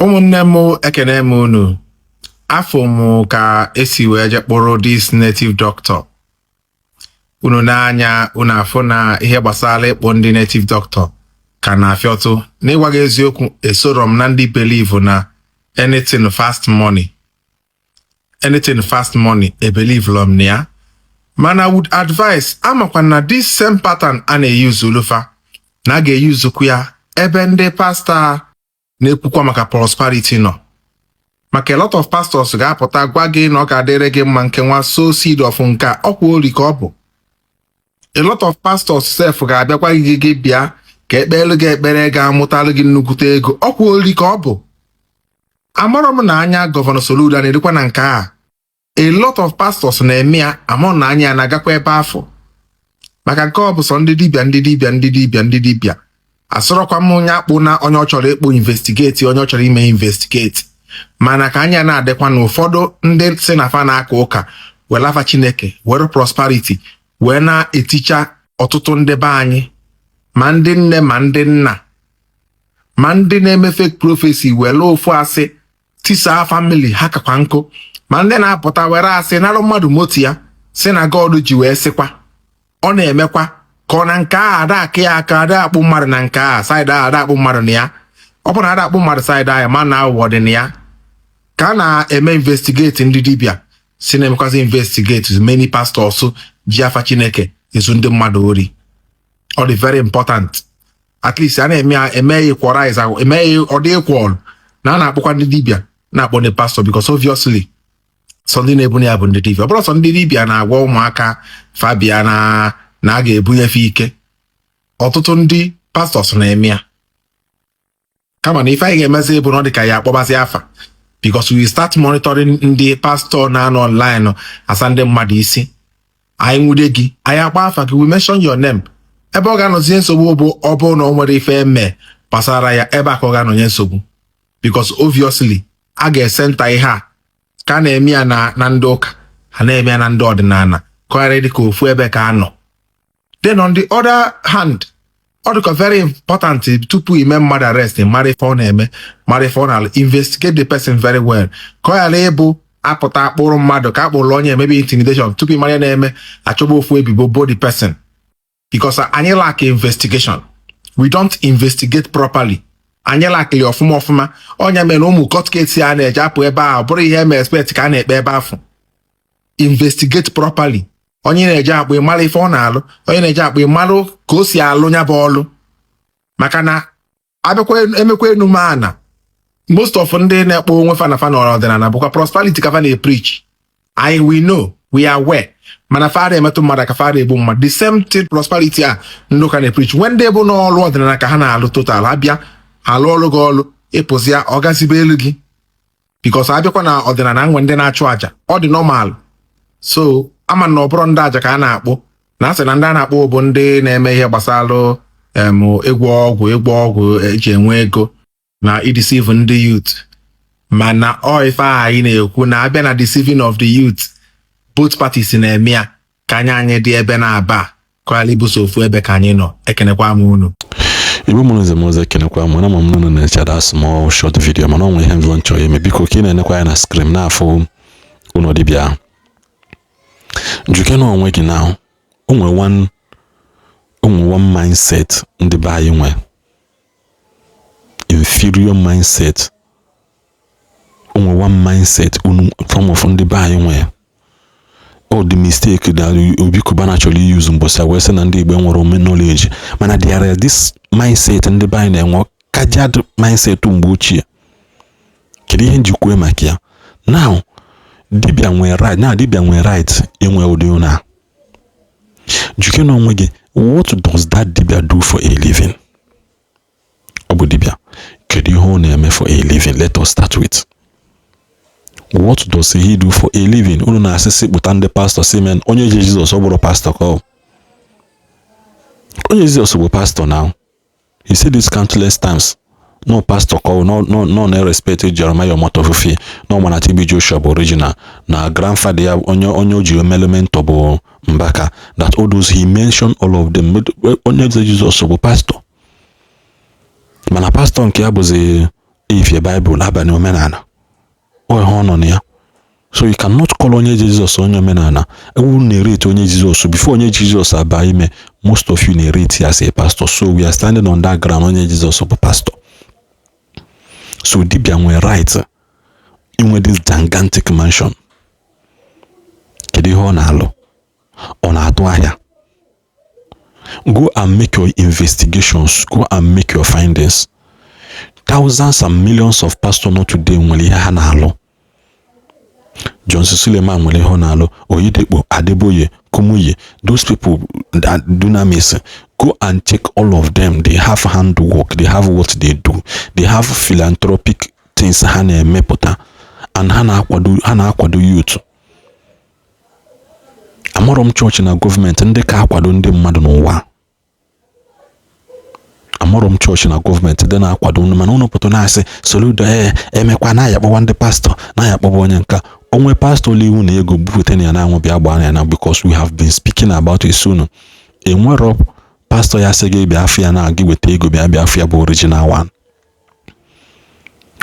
Ụmụnne m, ekene m unu. Afọ m ka esi wee je kpụrụ this native doctor. Unu n'anya unu afụ na ihe gbasara ịkpọ ndị native doctor ka na-afịọtụ. N'ịgwa gị eziokwu, esoro m na ndị believe na anything fast money, anything fast money, e believe m na ya. Mana would advise, amakwa na this same pattern a na-eyuzu ulufa na a ga-eyuzukwu ya ebe ndị pastọ na-ekwukwa maka prosperity nọ, maka a lot of pastors ga-apụta gwa gị na ọ ga-adịrị gị mma, nke nwa sow seed of nke a, ọkwa ori ka ọ bụ. A lot of pastors sef ga-abịa gwa gị, gị bịa ka ekpere gị ekpere ga-amụtalụ gị nnukwute ego, ọkwa ori ka ọ bụ. Amarọ m na anya Governor Soludo na-erikwa na nke a. A lot of pastors na-eme ya. Amọ na anya ya na-agakwa ebe afọ maka nke ọ bụ sọ ndị dibịa, ndị dibịa, ndị dibịa, ndị dibịa. Asọrọkwa m onye akpụ na onye ọ chọrọ ịkpụ investigate, onye ọ chọrọ ime investigate, mana ka anya na-adịkwa na ụfọdụ ndị si na fa na-aka ụka were afa Chineke were prosperity wee na-eticha ọtụtụ ndị be anyị, ma ndị nne, ma ndị nna, ma ndị na-eme fake prophecy, were ofu asị tisaa family ha kakwa nkụ, ma ndị na-apụta were asị narụ mmadụ moto ya, si na God ji wee sịkwa ọ na-emekwa ka ọ na nke a ada akụ ya aka, ada akpụ mmadụ na nke a side a, ada akpụ mmadụ na ya. Ọ bụ na ada akpụ mmadụ side a, ma na aghụghọ dị na ya. Ka a na-eme investigate ndị dibịa, si na-emekwazi investigate many pastors ji afa Chineke ezu ndị mmadụ ori. Ọ dị very important, at least a na-eme ya, eme ya equalize, eme ya ọ dị equal na a na-akpọkwa ndị dibịa, na-akpọ ndị pastor, because obviously sọ ndị na-ebunye ya bụ ndị dibịa. Ọ bụrụ sọ ndị dibịa na-agwa ụmụaka fabia na a ga-ebunyefe ike, ọtụtụ ndị pastors na-eme ya. Kama na ife anyị ga-emezi bụ na ọ dị ka ya akpọbazi afa, because we start monitoring ndị pastọ na-anọ online asa ndị mmadụ isi. Anyị nwude gị, anyị akpọ afa gị, we mention your name. Ebe ọ ga-anọzie nsogbu bụ ọ bụrụ na o nwere ife eme gbasara ya, ebe a ka ọ ga-anọnye nsogbu, because obviously a ga-esenta ihe a ka a na-eme ya na ndị ụka, ha na-eme ya na ndị ọdịnala, ka ọ ghara dị ka ofu ebe ka a nọ. Then on the other hand, ọ dịka very important, tupu ime mmadụ arrest, mara ife ọ na-eme, mara ife ọ na-alụ, investigate the person very well, ka ọ ghara ịbụ apụta akpụrụ mmadụ ka akpụrụ onye emebe intimidation, tupu ị mara ya na-eme, achọgba ofu ebibo bo the person, because anyị lack investigation. We don't investigate properly. Anyị lackili ọfụma ọfụma. Ọnya mere ụmụ court case a na-eje apụ ebe a, ọ bụrụ ihe eme expect ka a na-ekpe ebe afọ. Investigate properly. Onye na-eje akpụ, ịmara ife ọ na-alụ. Onye na-eje akpụ, ịmalụ ka o si alụ ya bụ ọlụ, maka na abịakwa emekwa enu ana, most of ndị na-ekpo onwe fa na fa nọrọ ọdịnala bụkwa prosperity ka fa na-preach. I we know, we are aware, mana fa emetụ mmadụ ka fa egbu mmadụ. The same thing prosperity a ndị ụka na-preach, nwe ndị bụ n'ọlụ ọdịnala ka ha na-alụ total. Abịa alụ ọlụ gị ọlụ, ịpụzia ọ gazibe elu gị, because abịakwa na ọdịnala, nwe ndị na-achụ àjà, ọ dị normal. So ama na ọ bụrụ ndị àjà ka a na-akpụ na asị na ndị a na-akpụ bụ ndị na-eme ihe gbasara ịgwọ ọgwụ, ịgwọ ọgwụ eji enwe ego na ideceive ndị youth. Mana ọ ife a anyị na-ekwu na abịa na deceiving of the youth, both parties na-eme ya. Ka anya anyị dị ebe na-aba ka ọ ibuso ofu ebe ka anyị nọ. Ekenekwa m unu. Igbo mụrụ nze m ọzọ, ekenekwa m. Na ma m nụnụ na-eche that small short video, mana ọ nwere ihe mbụ m chọrọ ime. Biko, ka ị na-enekwa ya na screen na-afụ ụlọ dibịa ahụ, juke na onwe gị na o nwere one mindset ndị be anyị nwe, inferior mindset. O nwere one mindset unu, some of ndị be anyị nwe. All the mistake that Obi Cubana chọrọ use mbọsị a wee sị na ndị Igbo nwere ome knowledge, mana there is this mindset ndị be anyị na-enwe, kajad mindset mgbe ochie. Kedu ihe njikwa maka ya? Now dibịa nwere right, na dibịa nwere right inwe ụdị ụlọ a. Juke na onwe gị, what does that dibịa do for a living? Ọ bụ dibịa, kedu ihe ọ na-eme for a living? Let us start with, what does he do for a living? Unu na-asịsị kpụta ndị pastọ, si men onye ji Jizọs, ọ bụrụ pastọ ka ọ onye Jizọs bụ pastọ. Now he said this countless times, no pastor ka ọ no no no na respect Jeremiah Omotofufi, no mana TB Joshua bụ original, na grandfather ya, onye o ji emele mentor bụ Mbaka, that all those he mentioned, all of them. Onye eze Jizọs bụ pastọ, mana pastọ nke ya bụzi Efie Baịbụl, abalị omenala, ọ ihe ọ nọ na ya. So you cannot call onye Jizọs onye omenala. Ewu na-erate onye Jizọs before onye Jizọs aba ime. Most of you na-erate as a pastor, so we are standing on that ground. Onye Jizọs bụ pastor, so dibia nwere right inwe this gigantic mansion. Kedu ihe ọ na-alụ? Ọ na-atụ ahịa? Go and make your investigations, go and make your findings. Thousands and millions of pastors not today nwere ihe ha na-alụ. Johnson Suleman nwere ihe ọ na-alụ. Oyedepo, Adeboye, Kumuyi, those people that Dunamis, go and check all of them. They have handwork, they have what they do, they have philanthropic things ha na-emepụta, and ha na-akwado youth. Amarọ m chọọchị na gọọmenti ndị ka akwado ndị mmadụ n'ụwa. Amarọ m chọọchị na gọọmenti ndị na-akwado unu, mana unu pụta na-asị Soludo, ee, emekwa na ya akpọwa ndị pastọ, na ya akpọwa onye nka onwe pastọ iwu na ego bupụta ya na-anwụ bịa gbaa ya na, because we have been speaking about it soon. Enwerọ pastọ ya sị gị bịa afọ ya na gị weta ego bịa bịa afọ ya bụ original one.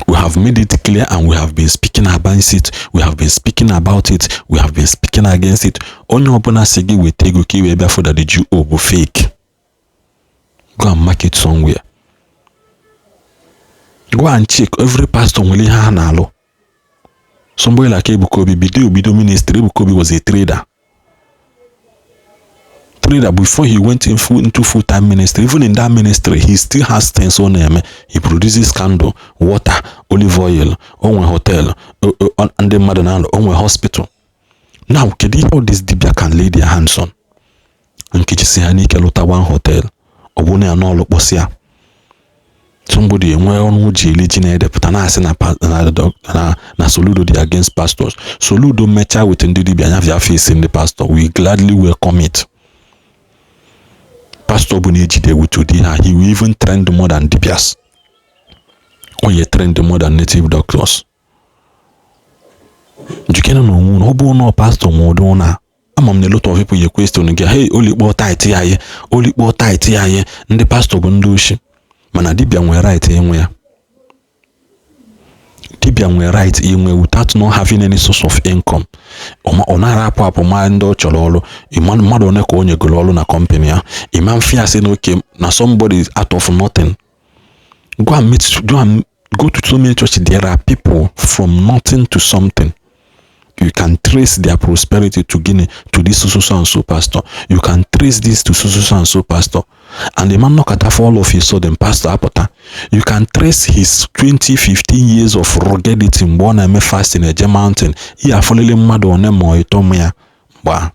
We have made it clear and we have been speaking about it, we have been speaking about it, we have been speaking against it. Onye ọbụla sị gị weta ego ka ị wee bịa fụ that the GO bụ fake, go and mark it somewhere. Go and check. Every pastor nwere ihe ha na-alụ. Somebody like Ebuka Obi bido obido ministry. Ebuka Obi was a trader before he went into full-time ministry. Even in that ministry, he still has things ọ na-eme. He produces candle, water, olive oil, o nwe hotel ndị mmadụ na-alụ, o nwe hospital. Now, kedu ihe all this dibia can lay their hands on? Nkechi si ha n'ike lụta one hotel, ọ bụ na ya n'ọlụ kpọsịa. Somebody enwee ọnụ ji eli ji na-edepụta na-asị na Soludo dị against pastors. Soludo mechaa with ndị dibia anya bịa face ndị pastor, we gladly welcome it. Pastor bụ na-ejide with ụdị ha, he will even trend more than dibias, onye trend more than native doctors. Jikere na onwe unu. Ọ bụrụ na pastọ nwe ụdị ụna, ama m na a lot of people ye question gị, hey, olikpọ tithe ya, olikpọ tithe ya, ndị pastọ bụ ndị oshi. Mana dibia nwere right inwe ya. Dibia nwere right inwe without not having any source of income. Ọ nara apụ apụ ma ndị ọ chọrọ ọrụ. Mmadụ one ka o nyegoro ọrụ na company ya? Ịma mfe asị na oke na somebody out of nothing. Go and meet, go and go to so many churches. There are people from nothing to something. You can trace their prosperity to gịnị? To this so so and so pastor. You can trace this to so so and so pastor. And the man nọkọta for all of a sudden pastor apụta. You can trace his 20 15 years of ruggedity mgbe ọ na-eme fasting, eje mountain, ihe afọlele mmadụ one ma ọ ịtọ mụ ya mgbe.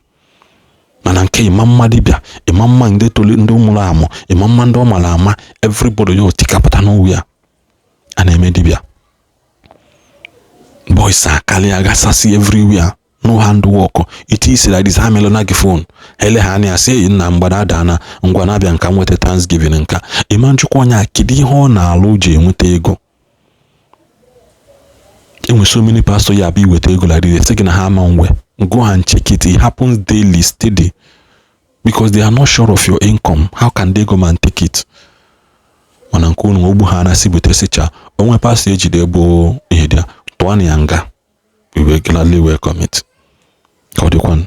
Mana nke ịma mma dibịa, ịma mma ndị tolu, ndị mụrụ amụ, ịma mma ndị ọ mara ama, everybody ya otikapụta n'ụwa ya a na-eme dibịa. Boys akarịa gasasị everywhere, no handwork. Ite isi like this, ha melụ na gị phone, ele ha anya sị eyi nna mgbada adana ngwa na-abịa nka nweta thanksgiving. Nka ịma njikwa onye a, kedu ihe ọ na-alụ ji enweta ego? Enwe so many pastor ya abịa iweta ego like this, sị gị na ha ama nwe. Go and check it. It happens daily, steady, because they are not sure of your income. How can they go and take it? Mana nke unu ogbu ha na-asị butesicha onwe pastor ejide bụ ihe dị tụọ na ya nga, we will gladly welcome it. Ka ọ dịkwanụ.